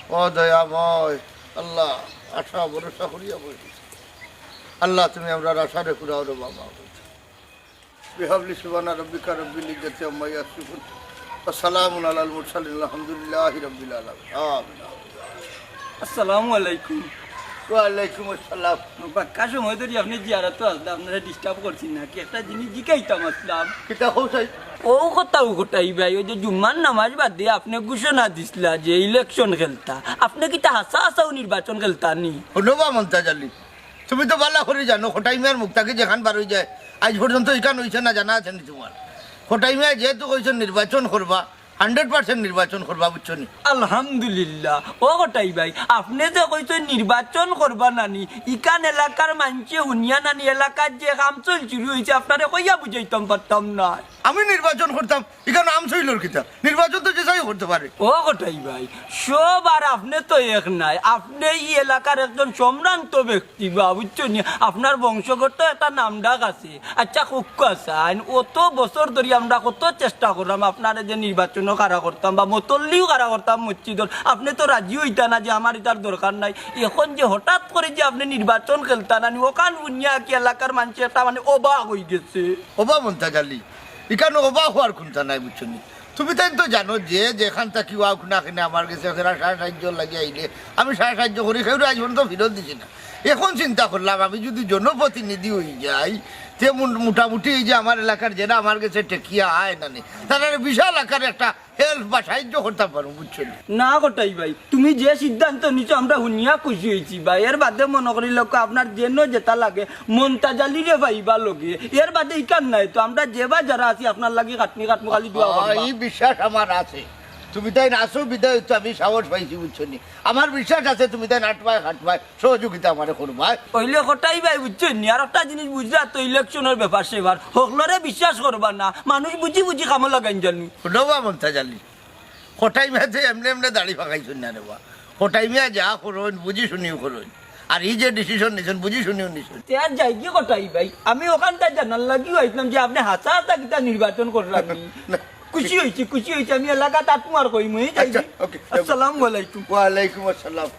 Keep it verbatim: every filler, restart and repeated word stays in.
ও দয়াময় আল্লাহ, আশা ভরসা করিয়া বই রইছি। আল্লাহ, তুমি আমরার আশারে পুরাও রে বাবা। বিহাবলি সুবহানা রব্বিকা রব্বিল ইজ্জাতি আম্মা ইয়াসিফুন। ওয়া সালামুন আলাল মুরসালিন, আলহামদুলিল্লাহি রাব্বিল আলামিন। আমিন। আসসালামু আলাইকুম। ওয়ালাইকুম আসসালাম। বাক্কা সময় ধরি আপনে জিয়ারতো আছলা, আপনারে disturb করছি না কি? একটা জিনিস জিকাইতাম আছলাম। কিতা কও চাই? অউ কথা, অউ কথাই ভাই, অউ যে জুম্মার নামাজ বাদে আপনে ঘোষণা দিছলা যে election খেলতা, আপনে কিতা হাছা হাছাউ নির্বাচন খেলতা নি? হুনো বা মন্তাজ আলী, তুমি তো ভালা করি জানো, কটাই মিয়ার মুখ থাকি যেখান বার অই যায়, আইজ পর্যন্ত ইখান অইছে না, জানা আছে নি তুমার? কটাই মিয়া যেহেতু কইছইন নির্বাচন করবা, hundred percent নির্বাচন করবা, বুঝছো নি? আলহামদুলিল্লাহ। ও কটাই ভাই, আপনে যে কইছইন নির্বাচন করবা না নি, ইখান এলাকার মানষে হুনিয়া না নি, এলাকার যে কাম চইল শুরু অইছে, আপনারে কইয়া বুঝাইতাম পারতাম না। আমি নির্বাচন করতাম, ইখান আম চইলর কিতা? নির্বাচন তো যে যাই করতে পারে। ও কটাই ভাই, সব আর আপনে তো এক নায়। আপনে ই এলাকার একজন সম্ভ্রান্ত ব্যক্তি বা, বুঝছো নি? আপনার বংশগত একটা নামডাক আছে। আচ্ছা, কউক্কা চাইন, অত বছর ধরি আমরা কত চেষ্টা করলাম আপনারে যে নির্বাচনো খাড়া করতাম বা মতল্লিও খাড়া করতাম মসজিদর, আপনে তো রাজি অইতা না যে আমার ইতার দরকার নাই। এখন যে হঠাৎ করি যে আপনে নির্বাচন খেলতা না নি, অখান হুনিয়া কি এলাকার মানষে একটা মানে অবাক অইগেছে। অবাক মন্তাজ আলী, ইখানো অবাক অওয়ার কুন্তা নাই, বুঝছো নি? তুমি তাইন তো জানো যে যেখান থাকি অউক না কেনে আমার গেছে যারা সাহায্য লাগি আইলে আমি সাহায্য করি, কেউরে আইজ পর্যন্ত ফিরত দিছি না। এখন চিন্তা করলাম আমি যুদি জনপ্রতিনিধি অই যাই, তে মু-, মোটামুটি এই যে আমার এলাকার যেরা আমার গেছে টেকিয়া আয় না নি, তারারে বিশাল আকারে একটা help বা সাহায্য করতাম পারমু, বুঝছো নি? না কটাই ভাই, তুমি যে সিদ্ধান্ত নিছো আমরা হুনিয়া খুশি অইছি ভাই। এর বাদে মনো করি লক্ষ্য আপনার যেন যেটা লাগে মন্তাজ আলীরে পাইবা লগে। এর বাদে ইখান নাই তো, আমরা যেবা যারা আছি আপনার লাগি খাটনি খাটমু, খালি দোয়া করবা। ই বিশ্বাস আমার আছে, তুমি তাইন আছো বিধায় তো আমি সাহস পাইছি, বুঝছো নি? আমার বিশ্বাস আছে তুমি তাইন আটবায় খাটবায়, সহযোগিতা আমারে করবায়। অইলে কটাই ভাই, বুঝছো নি? আর একটা জিনিস বুঝলা তো, election-র ব্যাপার সেবার হকলরে বিশ্বাস করবা না, মানুষ বুঝি বুঝি কামো লাগাইন জানু। হুনো বা মন্তাজ আলী, কটাই মিয়া যে এমনে এমনে দাড়ি ফাকাইছইন না রে বা। কটাই মিয়া যা করইন, বুঝি শুনিউ করইন। আর ই যে decision নিছইন, বুঝি শুনিউ নিছইন। তে আর যাইগি কটাই ভাই, আমি অখানতা জানার লাগিউ আইছলাম যে আপনে হাছা হাছা কিতা নির্বাচন কররা নি। না। খুশি অইছি, খুশি অইছি, আমি এলাকাত আটমু আর কইমু, এই যাইগি। আচ্ছা, okay, okay। আসসালামু আলাইকুম। ওয়ালাইকুম আসসালাম।